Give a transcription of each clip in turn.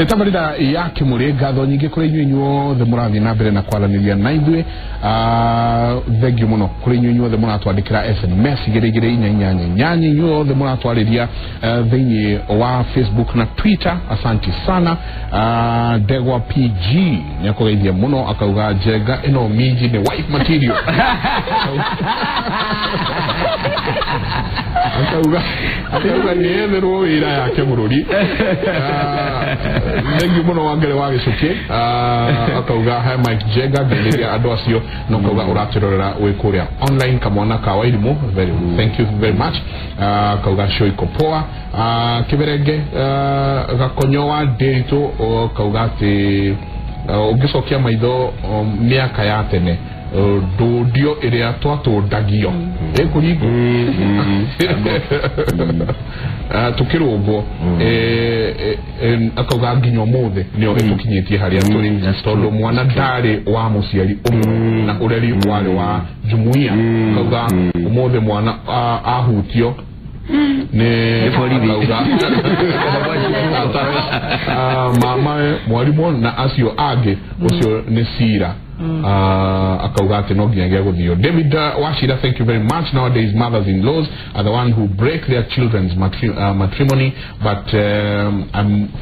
Nĩ tabarĩra ya Kĩmũrĩ. Ngatho nyingĩ kũrĩ inyuĩ inyuothe mũrathiĩ na mbere na kwaranĩria na ithuĩ. Thengiũ mũno kũrĩ inyuĩ inyuothe mũratwandĩkĩra SMS 22488, inyuothe mũratwarĩria thĩinĩ wa Facebook na Twitter, asanti sana. Ndegwa PG nĩ akũgeithia mũno, akauga Njenga ĩno minji nĩ wife material. Akauga nĩ etherwo wĩra yake bũrũri. Thengiũ mũno Wangere wa Gĩcũkĩ. Akauga hi Mike Njenga, ngeithĩria andũ acio, na ũkauga ũratwĩrorera wĩ kũrĩa online. Kamwana ka Wairimũ, very thank you very much. Akauga show iko poa. Kĩberenge Gakonyo wa Ndĩritũ kauga atĩ ũngĩcokia maitho mĩaka ya tene, ndũndio ĩrĩa twatũndagio ĩkũringwo tukĩrũngwo, akauga nginya ũmũthĩ nĩyo ĩtũkinyĩtie harĩa tũrĩ, tondũ mwana ndarĩ wa mũciari ũmwe na ũreri warĩ wa jumuiya. Akauga ũmũthĩ mwana ahutio nĩ borithi. Akauga mama mwarimũ na acio angĩ, ũcio nĩ cira. Akauga atĩ no nginyagia gũthio. David Wachira, thank you very much. Nowadays mothers-in-laws are the one who break their children's matrimony, but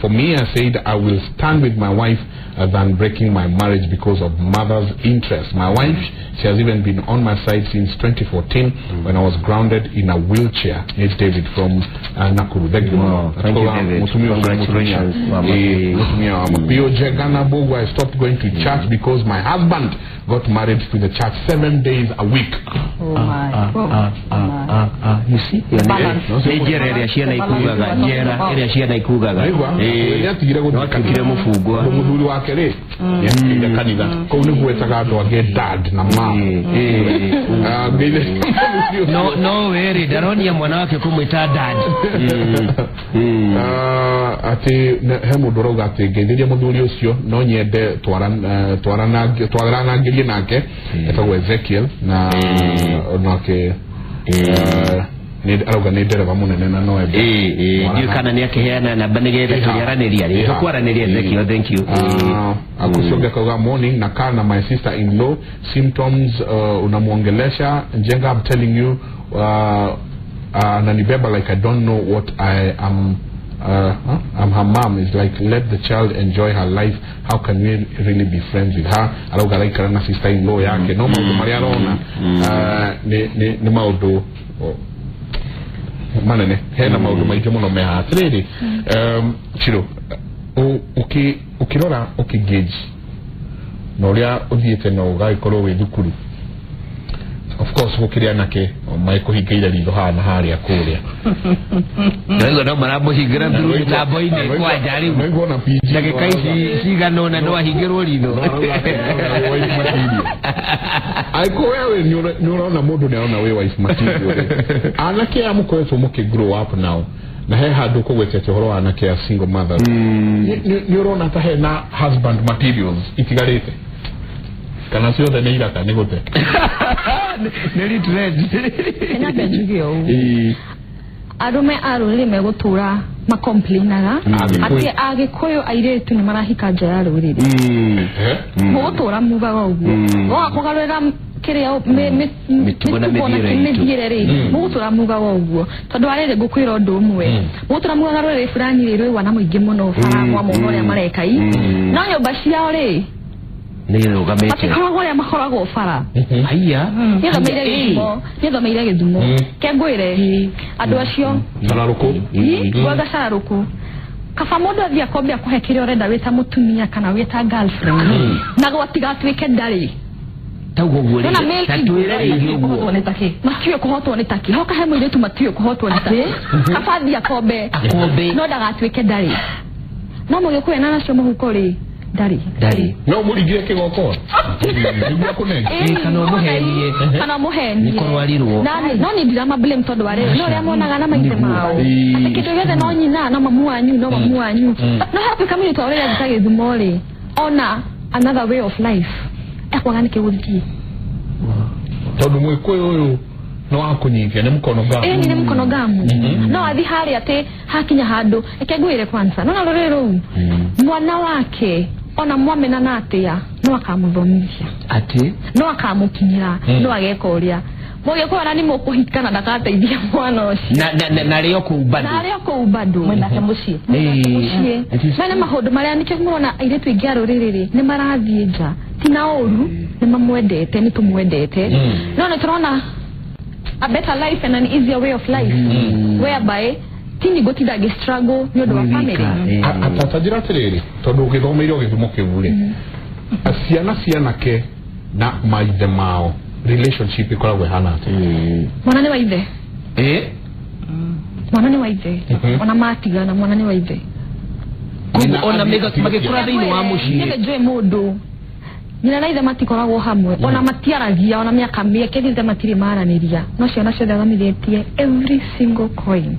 for me, I said I will stand with my wife than breaking my marriage because of mother's interest. My wife, she has even been on my side since 2014 when I was grounded in a wheelchair. It's David from Nakuru. Thank you. Wow, thank you, David. Mutumia ũcio, Congratulations, Mama. Mutumia wa Mapio Jegana Bogo, I stopped going to church because my husband got married to the church 7 days a week. Oh my. Oh my. You see? Balance. Nĩ njera ĩrĩa ciana ikugaga, njera ĩrĩa ciana ikugaga. Naigua? Nĩatigire gũthiĩ No atuĩkire mũbungwa. Tondũ mũthuri wake rĩ nĩatigire kanitha kũu nĩ gwetaga andũ angĩ dad na mom. No no we rĩ, ndaronia mwana wake kũmwĩta dad. Atĩ he mũndũ ũrauga atĩ ngeithĩria mũthuri ũcio, no nyende twaranangĩrie nake, etagwo Ezekiel, na nake arauga nĩ ndereba mũnene na no ende. Ndiũĩ kana nĩ akĩheana namba nĩgetha tũrĩaranĩria rĩ, tũkwaranĩria. Ezekiel, thank you. Akusonga kauga morning nakaa na my sister in law symptoms, unamwongelesha Njenga, I'm telling you, ananibeba like I don't know what I am. I'm her mom. It's like, let the child enjoy her life. How can we really be friends with her? Arauga araikara na sister in law yake, no maũndũ marĩa arona nĩ maũndũ manene. Hena maũndũ maingĩ mũno me haha. Atĩrĩrĩ, Chiro, ũkĩrora, ũkĩgauge na ũrĩa ũthiĩte na ũgagĩkorwo wĩ thukuru, of course gũkĩrĩ anake magĩkũhingĩire ritho haha na harĩa kũrĩa. Naigua no maramũhingĩra through mĩtambo-inĩ kwanja rĩu. Naigua ona PG Ndagĩka ici cigana ũna no ahingĩrwo ritho. Angĩkorwo wewe nĩ ũrona mũndũ nĩ arona wĩ wife material rĩ, anake aya mũkoretwo mũkĩ grow up now, na he handũ kũgwetete ũhoro wa anake a single mothers, nĩ ũrona ta hena husband materials itigarĩte, kana ciothe nĩ iraka nĩ gũte? Nĩ retrend. Nyambe njuge ũũ, arũme a rũrĩrĩ megũtũra makomplainaga atĩ Agĩkũyũ airĩtu nĩ marahika nja ya rũrĩrĩ. Mũgũtũra mugaga ũguo, woga kũgarũrĩra kĩrĩa Mĩtugo na mĩthiĩre itũ. Mĩthiĩre rĩ, mũgũtũra mugaga ũguo, tondũ arĩrĩ ngũkwĩra ũndũ ũmwe, mũgũtũra mugaga rũrĩrĩ fulani rĩ rwĩ wana mũingĩ mũno bara mwa mũno ũrĩa mareka i, no nyũmba ciao rĩ Nĩ ĩrũgamĩte. Matikoragwo ũrĩa makoragwo bara. Haiya. Nĩthomeire Gĩthumo, nĩthomeire Gĩthumo, ke ngwĩre andũ acio Cararũkũ. Gwetha cararũkũ, kaba mũndũ athiĩ akombe akũhe kĩrĩa ũrenda wĩ ta mũtumia kana wĩ ta girlfriend, na gwatigatuĩke ndarĩ. Tauga ũguo Nona rĩ, male ta twĩre rĩngĩ ũguo. Matiũĩ kũhotwo nĩ taki hoka he mũirĩtu, matiũĩ kũhotwo nĩ taki, kaba athiĩ akombe. Akombe. No ndagatuĩke ndarĩ, no mũgĩkũyũ ena nacio mũhuko rĩ, ndarĩ. Ndarĩ. No mũringire kĩgokora nĩguo akũnenge. Kana ũmũhenie. Kana ũmũhenie. Nĩ kũrwarirwo. No nĩ ndirama blame, tondũ wa rĩrĩ no ũrĩa monaga na maithe mao atĩ kĩndũ gĩothe no nyina, no mamu wanyu, no mamu wanyu, no hatuĩka mũirĩtu wa ũrĩa athika Gĩthumo rĩ, ona another way of life ekwaga nĩkĩ gũthiĩ. Tondũ mwĩkũyũ ũyũ nĩ wa kũnyitia nĩ mũkono ngamu. Ĩni nĩ mũkono ngamu, no athi harĩa atĩ hakinya handũ, reke ngwĩre kwanza, nona rũrĩrĩ rũu Mwana wake ona mwamenana atia no akamuthomithia ati no akamukinyira no ageka uria mugikora ni mukuhikana ndakateithia mwana ucio na na rio kuu bado na rio kuu bado mwenake mucii mena maundu maria nikio murona airitu aingi a ruriri ni marathie nja ti na uru ni mamwendete ni tumwendete no ni turona a better life and an easier way of life whereby tini gotinda gi struggle ni undu wa family atatajira atiriri tondu ugithomeire githumo kiu ri ciana cianake na maithe mao relationship ikoragwo ihana atia mwana ni wa ithe mwana ni wa ithe ona matigana mwana ni wa ithe ona magikura thiini wa mucii ni njui mundu nyina na ithe matikoragwo hamwe ona matiaragia ona miaka mĩeke ithe matirĩ maranĩria no ciana ciothe athomithitie every single coin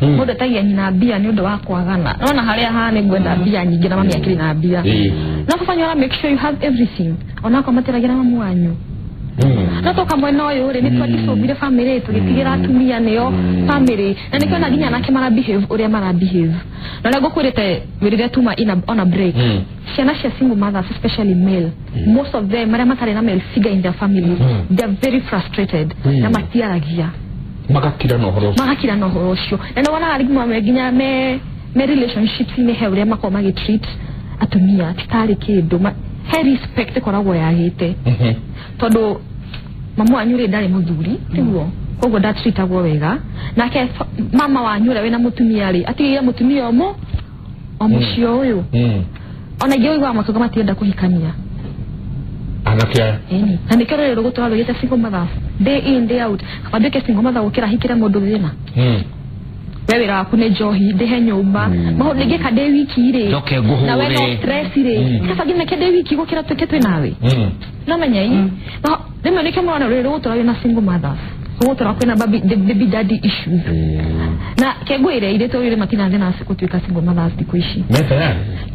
mundu atagia nyina mbia ni undu wa kwagana nona haria haha ni ngwenda mbia nyingi na mami akiri na mbia no baba nyora make sure you have everything onako matiragia na mamu wanyu no toka mwena uyu ri ni twagicũmbire family tugitigira atumia nio family na nikio na nginya anake mara behave uria mara behave na na ngukwirite wirire tuma ina on a break ciana cia single mothers especially male most of them maria matari na male figure in their family they are very frustrated na matiaragia magakira no horo ucio na no wonaga rĩmwe me nginya me relationships ni he uria makoragwo magĩtreat atumia titarĩ kĩndũ he respect ĩkoragwo yagĩte tondu mamu wanyu rĩ ndarĩ mũthuri tiguo koguo ndatreatagwo wega nake mama wanyu ũrĩa wĩna mũtumia rĩ atigĩire mũtumia o mũciĩ ũyũ ona ingĩ ũiguaga makiuga matirenda kũhikania anake aya na nĩkĩo rũrĩrĩ rũgũtũra rũgĩte single mothers day in day out kaba nduĩke single mother gũkĩra hikĩre mũndũ thĩna we wĩra waku nĩ njohi ndĩhe nyũmba maũndũ ingĩka ndĩ wiki rĩ na we no stress rĩ kaba ngineke ndĩ wiki gũkĩra tuĩke twĩ nawe no menya ii rĩmwe nĩkĩo mũrona rũrĩrĩ rũgũtũra rwĩna single mothers rũgũtũra kwĩna baby daddy issues na kengwĩre airĩtu rĩrĩ matinathiĩ na gũtuĩka single mothers thikũ ici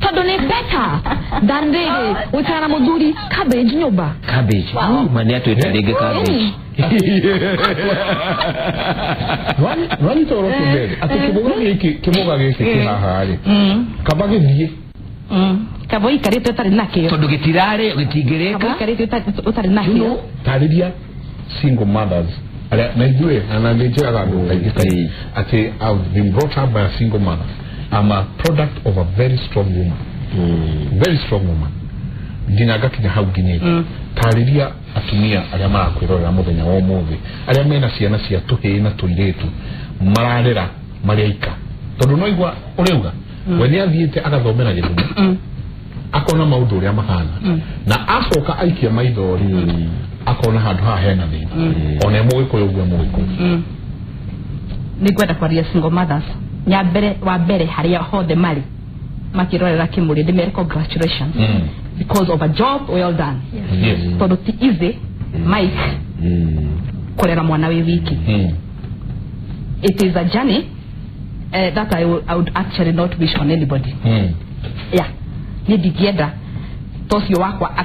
tondũ nĩ better than rĩrĩ gũikara na mũthuri cabbage nyũmba cabbage ma nĩ atwĩte rĩngĩ cabbage wanyita ũhoro kĩmbere atĩ kĩmũga gĩkĩ kĩ haha rĩ kaba gĩthiĩ kaba ũikarĩte ũtarĩ nakĩo tondũ gĩtirarĩ gĩtingĩrĩka kaba ũikarĩte ũtarĩ nakĩo tarĩria single mothers arĩa na ithuĩ na nĩ njĩraga andũ kaingĩ kaingĩ atĩ I've been brought up by a single mother. I'm a product of a very strong woman. Very strong woman nginya ngakinya hau nginyĩte tarĩria atumia arĩa marakwĩrorera mũthenya wa ũmũthĩ arĩa mena ciana cia tũhĩĩ na tũirĩtu mararera marĩ aika tondũ no igua ũrĩuga we nĩ athiĩte agathomera gĩthumo akona maũndũ ũrĩa mahana na acoka aikia maitho rĩ akona handũ haha hena thĩna ona mũgĩkũyũ ũguo mũgĩkũyũ nĩ ngwenda kwaria single mothers nyambere wa mbere harĩa hothe marĩ makĩrorera kĩmũrĩ ndĩmere congratulations because of a job well done. Yes. Tondu ti easy Mike kurera mwana wi wiki. It is a journey that I would actually not wish on anybody. Yeah. Ni ndingĩenda tocio wakwa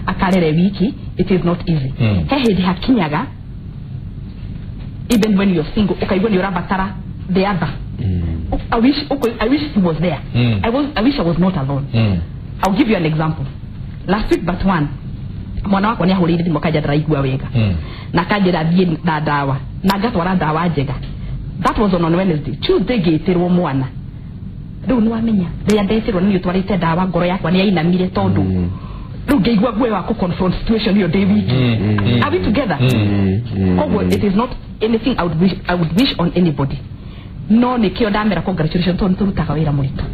akarere wiki. It is not easy. He hindi hakinyaga even when you're single ukaigua ni urabatara the other. I wish he was there. I wish I was not alone. I'll give you an example. Last week but one, mwana wakwa nĩahũrĩire thimũ akanja ndaraigua wega na akanjĩra thiĩ na ndawa na ngatwara ndawa njega. That was on Wednesday. Tuesday ngĩtĩrwo mwana. Rĩu nĩwamenya rĩrĩa ndetĩrwo nĩ ũtwarĩte ndawa ngoro yakwa nĩyainamire tondũ rĩu ngĩigua guoya wa kũ confront situation ĩyo ndĩ wiki. Are we together? Koguo it is not anything I would wish on anybody. No nĩkĩo ndamera congratulations tondũ nĩtũrutaga wĩra mũritũ.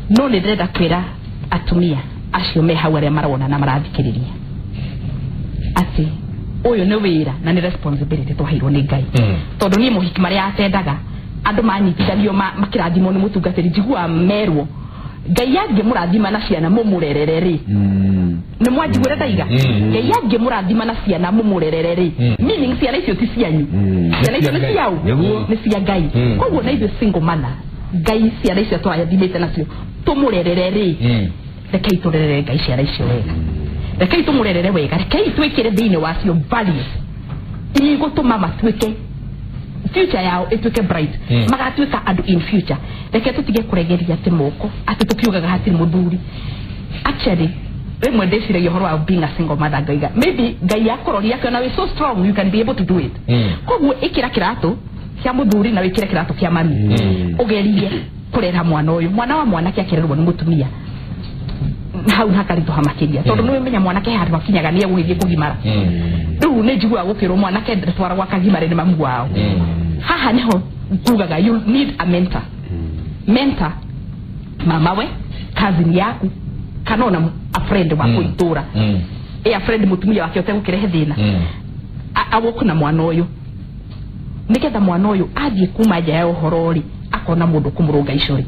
No nĩ ndĩrenda kwĩra atumia acio me hau arĩa marona na marathikĩrĩria atĩ ũyũ nĩ wĩra na nĩ responsibility twaheirwo nĩ Ngai. Tondũ niĩ mũhiki marĩa atendaga andũ manyitithanio makĩrathimwo nĩ mũtungatĩri njiguaga merwo Ngai angĩmũrathima na ciana mũmũrerere rĩ nĩ mwanjiguĩra ndaiga Ngai angĩmũrathima na ciana mũmũrerere rĩ meaning ciana icio ti cianyu ciana icio nĩ ciao nĩ cia Ngai. Koguo na ithuĩ single mother Ngai ciana icio twarathimĩte nacio tũmũrerere rĩ rekei tũrerere Ngai ciana icio wega rekei tũmũrerere wega rekei twĩkĩre thĩinĩ wacio values igũtũma matuĩke Future yao ĩtuĩke bright. Magatuĩka andũ in future. Reke tũtige kũregeria atĩ moko atĩ tũkiugaga hatirĩ mũthuri. Actually rĩmwe ndĩciragia ũhoro wa being a single mother, ngaiga maybe Ngai akũroria akĩona wĩ so strong, you can be able to do it. Koguo ĩkĩra kĩratũ kĩa mũthuri na wĩkĩre kĩratũ kĩa mami, ũgerie kũrera mwana ũyũ. Mwana wa mwanake akĩrerwo nĩ mũtumia hau hakaritũha makĩria, tondũ nĩ wĩmenya mwanake handũ hakinyaga nĩ egũgĩthiĩ kũgimara. Rĩu nĩ njiguaga gũkĩrwo mwanake ndatwaragwo akagimare nĩ mamu wao. Haha nĩho ngugaga you need a mentor. Mentor mamawe, cousin yaku, kana ona a friend waku itũra, a friend mũtumia wake ũtegũkĩrehe thĩna, awoku na mwana ũyũ, nĩgetha mwana ũyũ athiĩ kuma nja ya ũhoro rĩ, akona mũndũ kũmũrũnga icũrĩ.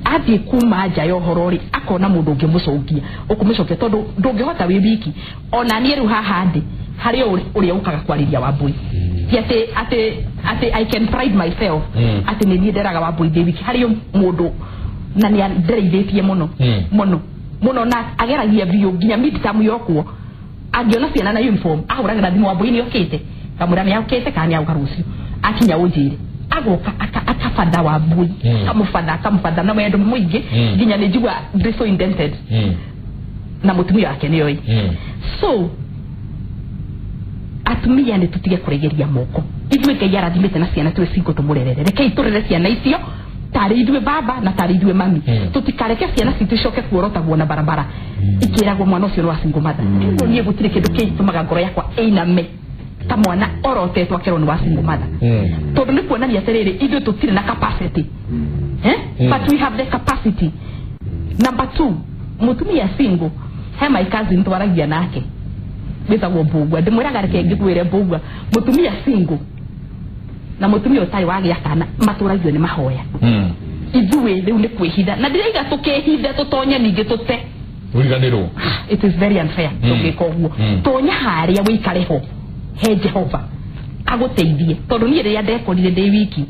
Athiĩ kuma nja ya ũhoro rĩ, akona mũndũ ũngĩmũcokia, ũkũmũcokia, tondũ ndũngĩhota wĩ wiki. Ona niĩ rĩu haha ndĩ harĩ ũrĩa ũkaga kwarĩria Wambui, ti atĩ I can pride myself atĩ nĩ niĩ nderaga Wambui ndĩ wiki. Harĩ mũndũ na nĩ andereithĩtie mũno mũno mũno, na ageragia biũ nginya midterm yokwo angĩona ciana na uniform ahũragĩra thimũ, Wambui nĩ okĩte, kamwĩra nĩ okĩte kana nĩ agoka rũciũ, akinya ũnjĩre. Agoka akabatha Wambui, akamũbatha na wendo mũingĩ nginya nĩ njigua ndĩ so indented, na mũtumia wake nĩ oĩ. So atumia nĩ tũtige kũregeria moko. Ithuĩ Ngai arathimĩte na ciana twĩ single, tũmũrerere. Rekei tũrere ciana icio tarĩ ithuĩ baba na tarĩ ithuĩ mami. Tũtikareke ciana citũ icoke kuorotagwo na barabara ikĩragwo mwana ũcio nĩ wa single mother. Rĩu niĩ gũtirĩ kĩndũ kĩtũmaga ngoro yakwa ĩiname ta mwana orotetwo akerwo nĩ wa single mother, tondũ nĩ kuonania atĩrĩrĩ, ithuĩ tũtirĩ na capacity, but we have the capacity. Number 2, mũtumia single, he my cousin twaragia nake wĩtagwo Mbũgua, ndĩmwĩraga reke ngĩkwĩre Mbũgua, mũtumia single na mũtumia ũtarĩ wagĩa kana matũragio nĩ mahoya. Ithuĩ rĩu nĩ kwĩhitha, na ndĩraiga tũkĩhithe tũtonye ningĩ tũte ũriganĩrwo. It is very unfair tũngĩka ũguo. Tonya harĩa wĩikare ho he Jehova agũteithie, tondũ niĩ rĩrĩa ndekorire ndĩ wiki,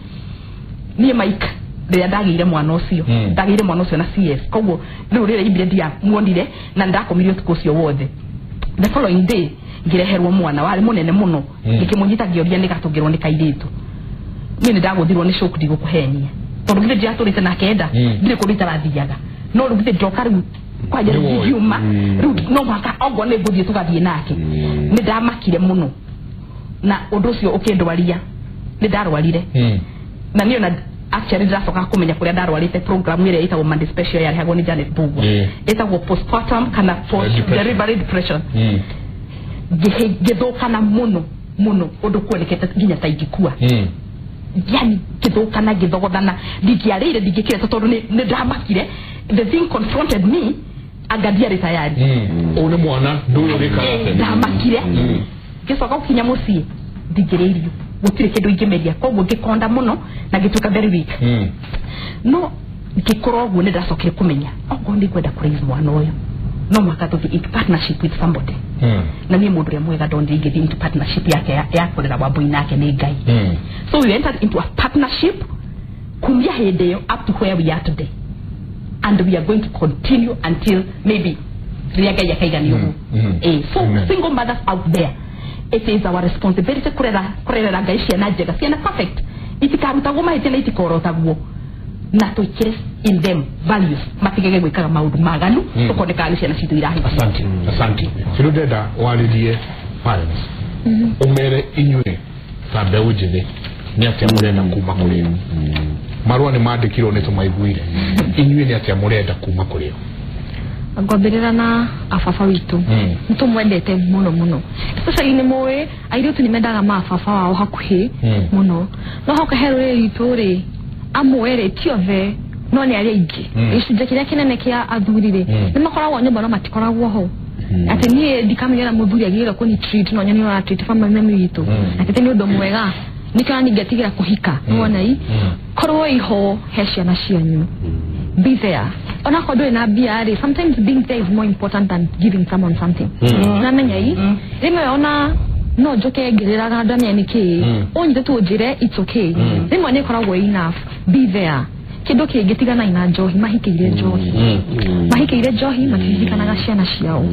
niĩ Mike rĩrĩa ndagĩire mwana ũcio, ndagĩire mwana ũcio na CS, koguo rĩu rĩrĩa imbire ndiamuonire na ndakomire ũtukũ ũcio wothe. The following day ngĩreherwo mwana warĩ mũnene mũno, ngĩkĩmũnyita ngĩũria nĩ gatũngĩrwo nĩ kairĩtu. Niĩ nĩ ndagũthirwo nĩ shock, ndigũkũhenia, tondũ githĩ ndiratũrĩte nake nda, ndirĩ kũndũ itarathiaga, no rĩu githĩ ndoka rĩu kwanja ngiuma rĩu no mũhaka ongorwo nĩ ngũthiĩ tũgathiĩ nake. Nĩ ndamakire mũno na ũndũ ũcio ũkĩndwaria, nĩ ndarwarire. Na niĩ ona actually ndĩracoka kũmenya kũrĩa ndarwarĩte program ĩrĩa ĩtagwo Monday Special yarehagwo nĩ Janet Mbugua, ĩtagwo postpartum kana post delivery depression. Ngĩthũkana mũno mũno ũndũ kuonekete nginya ta ingĩkua. Yani ngĩthũkana, ngĩthogothana, ndingĩarĩire, ndingĩkĩre, tondũ nĩ ndamakire. The thing confronted me, anga ndiarĩ tayari. Ũyũ nĩ mwana ndũĩ ũrĩkaga. Ndamakire, ngĩcoka gũkinya mũciĩ ndingĩrĩa irio, gũtirĩ kĩndũ ingĩmeria, koguo ngĩkonda mũno na ngĩtuĩka very weak. No ngĩkũra ũguo nĩ ndacokire kũmenya okorwo nĩ ngwenda kũraise mwana ũyũ no mũhaka tũthiĩ into partnership with somebody. Na niĩ mũndũ ũrĩa mwega ndonire ingĩthiĩ into partnership yake ya kũrera Wambui nake nĩ Ngai. So we entered into a partnership kumia hĩndĩ ĩyo up to where we are today, and we are going to continue until maybe rĩrĩa Ngai akaigania ũguo. So single mothers out there, it is our responsibility kũrerera Ngai ciana njega, ciana perfect, itikarutagwo mahĩtia na itikorotagwo, na twĩkĩre in them values, matigage gwĩkaga maũndũ maganu, tũkonekaga nĩ ciana citũ irahĩtia. Asante, asante. Rĩu ndĩrenda warĩrie parents, ũmere inyuĩ ta mbeũ njĩthĩ nĩ atĩa mũrenda kuma kũrĩ o. Marũa nĩ mandĩkirwo nĩ tũmaiguire, inyuĩ nĩ atĩa mũrenda kuma kũrĩ o? Ngwambĩrĩra na ababa witũ, nĩ tũmwendete mũno mũno, especially nĩ mũĩ airĩtu nĩ mendaga ma baba wao hakuhĩ mũno, no hoka he rũrĩrĩ rwitũ rĩ, amwe rĩ ti othe, no nĩ arĩa aingĩ, gĩcunjĩ kĩrĩa kĩnene kĩa athuri rĩ nĩ makoragwo nyũmba no matikoragwo ho. Atĩ niĩ ndikamenya na mũthuri agĩrĩirwo kũni treat, no nyoni ũra treat family mami witũ, atĩ nĩ ũndũ mwega nĩkĩo nani ngĩtigĩra kũhika. Nĩwona i korwo iho he ciana cianyu, be there. Ona korwo ndũrĩ na mbia rĩ, sometimes being there is more important than giving someone something. Namenya i rĩmwe ona no njoke ngĩrĩraga ndamenya nĩkĩ ũnyite tu ũnjĩre it's okay, rĩmwe nĩ ĩkoragwo enough. Be there. Kĩndũ kĩngĩ tiganai na njohi, mahikĩire njohi, mahikĩire njohi, matiririkanaga ciana ciao.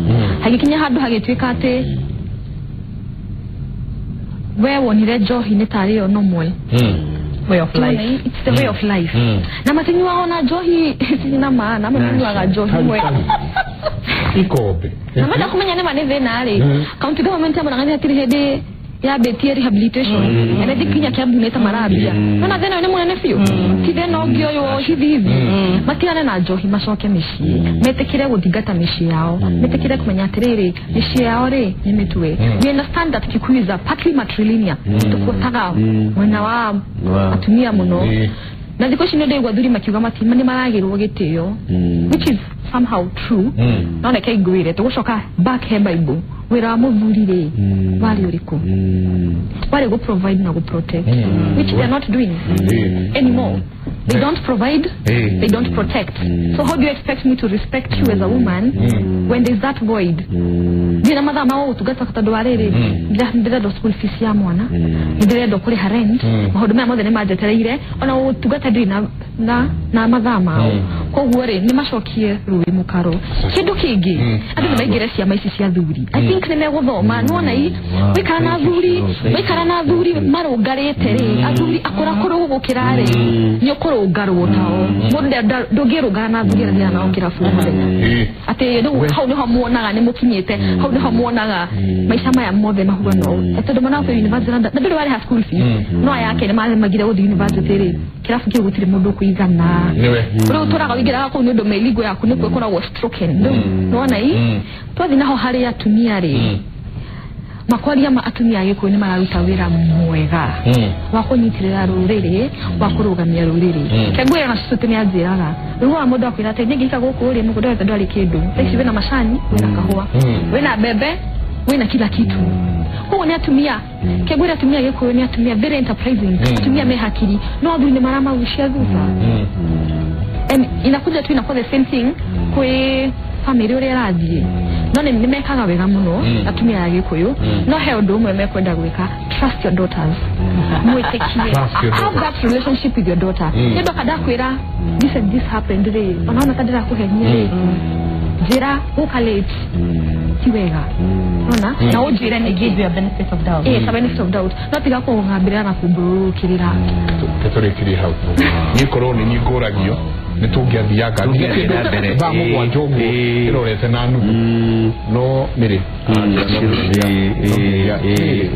Hagĩkinya handũ hagĩtuĩka atĩ We wonire njohi nĩ tarĩ yo normal way of life. It's the way of life. Na matinyuaga ona njohi na maana matinyuaga njohi mwe ikombe. Na mada kumenya nĩ ma nĩ thĩna rĩ, county government ya Murang'a hatirĩ hĩndĩ yambĩtie rehabilitation ene thikinya Kiambu nĩ ta marambia. Nona thĩna nĩ mũnene biũ, ti thĩna ũngĩ ũyũ hivi hivi. Matigane na njohi macoke mĩciĩ, metĩkĩre gũthingata mĩciĩ yao, metĩkĩre kũmenya atĩrĩrĩ mĩciĩ yao rĩ nĩ mĩtue. We understand that Kikuyu is a partly matrilineal, tũkuotaga mwena wa atumia mũno. Na thikũ ici nĩ ndĩigua athuri makiuga nĩ maragĩrwo gĩtĩo, which is somehow true. No reke ngwĩre tũgũcoka back he Bible, wĩra wa mũthuri rĩ warĩ ũrĩkũ? Warĩ gũ provide na gũ protect, which they are not doing anymore. They don't provide, they don't protect. So how do you expect me to respect you as a woman when there's that void? Ndina mathaa ma gũtungata tondũ wa rĩrĩ ndĩrendwo school fees ya mwana, ndĩrendwo kũrĩha rent, maũndũ maya mothe nĩ manjetereire, ona gũtungata ndirĩ na mathaa mao. Koguo rĩ nĩ macokie rũĩ mũkaro. Kĩndũ kĩngĩ andũ nĩ maingĩre ciama ici cia thuri. I think nĩ megũthoma nĩwona i waikara na athuri, waikara na athuri marũngarĩte rĩ, athuri akũrakũrũ gũgũkĩra rĩ nĩ ũkũrũngarwo tao. Mũndũ ndũngĩrũngara na athuri arĩa athiaga nao kĩrabu mũthenya. Atĩ rĩu hau nĩho muonaga nĩ mũkinyĩte, hau nĩho muonaga maica maya mothe mahuana ũũ. Tondũ mwana waku university na ndũrĩ warĩha school fees, no aya ake nĩ maremagire gũthiĩ university rĩ, kĩrabu kĩu gũtirĩ mũndũ ũkũigana. Rĩu ũtũraga ũingĩraga kũu nĩ ũndũ mĩlingo yaku nĩkuo ĩkoragwo stroken. Rĩu nĩwona i twathiĩ naho harĩ atumia rĩ, makwaria ma atumia a Gĩkũyũ nĩ mararuta wĩra mwega wa kũnyitĩrĩra rũrĩrĩ, wa kũrũgamia rũrĩrĩ. Kengwĩra na cũcũ nĩ anjĩraga rĩu wa mũndũ akwĩra atĩ nĩngĩika gũkũ rĩ mũgũnda wothe ndwarĩ kĩndũ, thaa ici wĩna macani, wĩna kahũa, wĩna mbembe, wĩna kila kitu. Koguo nĩ atumia, kengwĩra atumia a Gĩkũyũ nĩ atumia very enterprising, atumia me hakiri, no athuri nĩ maramagucia thutha. And inakuja tu inakuwa the same thing kwĩ family ũrĩa ĩrathiĩ. No nĩ mekaga wega mũno atumia a Gĩkũyũ, no he ũndũ ũmwe mekwenda gwĩka, trust your daughters. Mwĩtĩkie, have that relationship with your daughter. Nĩ ndoka ndakwĩra this and this happened rĩ, onaona ta ndĩrakũhenia rĩ, njĩra gũka late ti wega. Nona na ũnjĩre nĩ Give you a benefit of doubt. It's a benefit of doubt. No tiga kũng'ambĩrĩra na kũmbũrũkĩrĩra. Tũrĩkĩrie hau. Niĩ korwo nĩ niĩ ngũragio nĩ tũngĩathiaga nginya thaa mũgwanja ũguo ĩrorete na nuthu, no nĩrĩ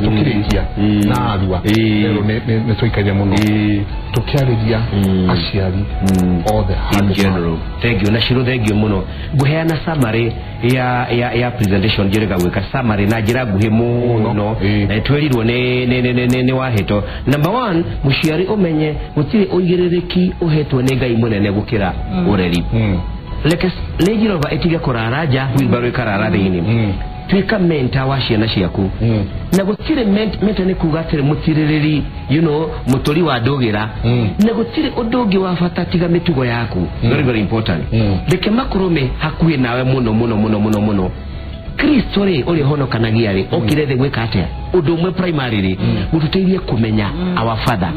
tũkĩrĩkia na arua rĩu nĩ tũikaire mũno tũkĩarĩria aciari othe in general. Thank you na Shiro, thank you mũno. Ngũheana summary ya presentation njĩrĩga gwĩka summary na njĩra nguhĩ mũno na twerirwo nĩ wahĩto. Number 1, mũciari ũmenye gũtirĩ ũigĩrĩrĩki ũhetwo nĩ Ngai mũnene gũkĩra ũreri. Reke Range Rover ĩtige kũrara nja, wheelbarrow ĩkarara thĩinĩ. Tuĩka mentor wa ciana ciaku. Na gũtirĩ mentor nĩ kuga atĩrĩ mũtirĩrĩri, you know, mũtũri wa ndũgĩra. Na gũtirĩ ũndũ ũngĩ wa bata tiga mĩtugo yaku. Very very important. Reke makorwo me hakuhĩ nawe mũno mũno mũno mũno mũno. Kristo rĩ ũrĩa ũhonokanagia rĩ okire thĩ gwĩka atĩa? Ũndũ ũmwe primary rĩ gũtũteithie kũmenya our father.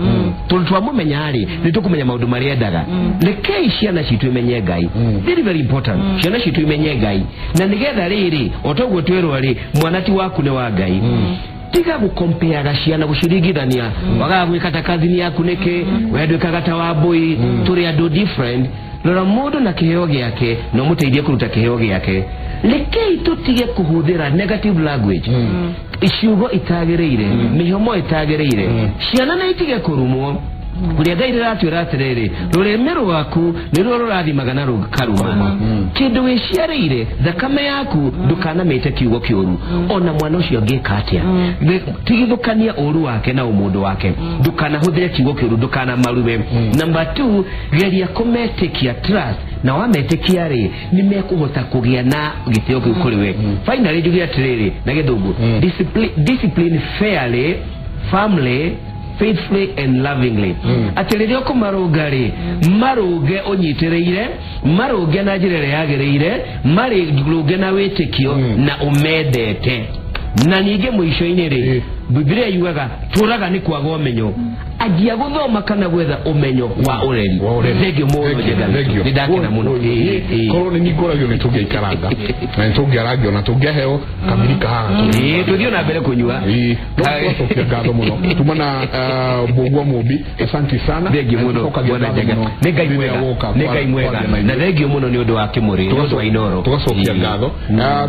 Tondũ twamũmenya rĩ nĩ tũkũmenya maũndũ marĩa endaga. Rekei ciana citũ imenye Ngai. Very very important. Ciana citũ imenye Ngai. Na nĩgetha rĩrĩ o toguo twĩrwo rĩ mwana ti waku nĩ wa Ngai. Tiga gũkompeaga ciana gũciringithania, wagaga gwĩka ta cousin yaku nĩkĩ, we ndwĩkaga ta Wambũi, tũrĩ andũ different. Rora mũndũ na kĩheo gĩake na ũmũteithie kũruta kĩheo gĩake. Rekei tũtige kũhũthĩra negative language, ciugo itagĩrĩire, mĩhũmo ĩtagĩrĩire. Ciana nĩ itige kũrumwo. Kũrĩa Ngai rĩratwĩra atĩrĩrĩ, rũrĩmĩ rwaku nĩruo rũrathimaga na rũkaruma. Kĩndũ wĩciarĩire, thakame yaku ndũkanamĩte kiugo kĩũru. Ona mwana ũcio angĩka atĩa, tigithũkania ũru wake na ũmũndũ wake. Ndũkanahũthĩre kiugo kĩũru, ndũkanamarume. Number 2, geria kũmetĩkia, trust. Na wametĩkia rĩ nĩ mekũhota kũgĩa na gĩtĩo kĩu kũrĩ we. Finally njuge atĩrĩrĩ na gĩthũngũ, discipline fairly, firmly, faithfully and lovingly. Atĩ rĩrĩa ũkũmarũnga rĩ, marũnge ũnyitĩrĩire, marũnge na njĩra ĩrĩa yagĩrĩire, marũnge na wĩtĩkio na ũmendete. Na ningĩ mũico-inĩ rĩ, Biblia yugaga tũraga nĩ kwaga ũmenyo anjia gũthoma kana gwetha ũmenyo wa ũreri. Thengio mũno Njenga witũ, nĩ ndakena mũno. Korwo nĩ ningũragio nĩ tũngĩaikaranga na nĩ tũngĩarangio na tũngĩaheo kamirika haha tũthiĩ na mbere kũnyua. Tũcokia ngatho mũno tuma na Mbũgua Mũmbi, asante sana. Thengio mũno bwana Njenga, nĩ Ngai mwega, nĩ Ngai mwega, na thengio mũno nĩ ũndũ wa kĩmũrĩ, nĩ ũndũ wa Inooro. Tũgacokia ngatho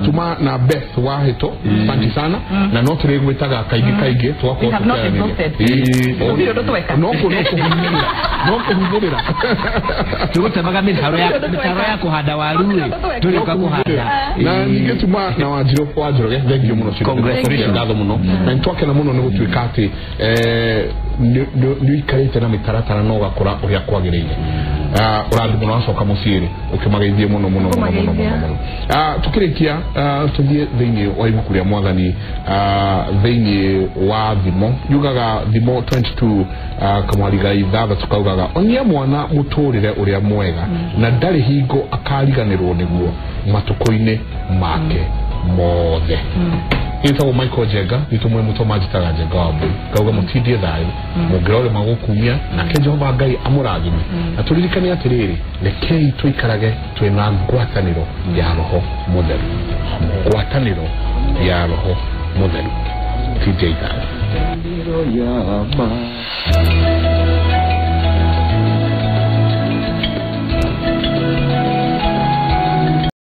tuma na Beth Wahĩto, asante sana, na no tũrĩgwĩtaga kaingĩ kaingĩ tũgakorwo tũkĩaranĩria. No kũhunyĩrĩra tũgũtemaga mĩtaro ya kũhanda waru tũrĩũka kũhanda. Na ningĩ tuma na Wanjirũ wa Njoroge, thengio mũno, congratulations, ngatho mũno, na nĩtwakena mũno nĩ gũtuĩka atĩ nĩ ũikarĩte na mĩtaratara na ũgakũra ũrĩa kwagĩrĩire. Ũrathimwo na wacoka mũciĩ rĩ ũkĩmageithie mũno mũno mũno mũno mũno. Tũkĩrĩkia tũthiĩ thĩinĩ wa ibuku rĩa Mwathani, thĩinĩ wa Thimo, yugaga Thimo 22 kamwari ga 6 kaugaga onia mwana mũtũrĩre ũrĩa mwega na ndarĩ hingo akariganĩrwo nĩguo matukũ-inĩ make mothe. Nĩtagwo Michael Njenga, nĩtũmwe mũtoma njĩtaga Njenga wa Mbũi, ngauga mũtindie thayũ, mũngĩrore magũkumia, nake Jehova Ngai amũrathime. Na tũririkane atĩrĩrĩ, rekei tũikarage twĩna ngwatanĩro ya Roho Mũtheru, ngwatanĩro ya Roho Mũtheru. Tindie thayũ.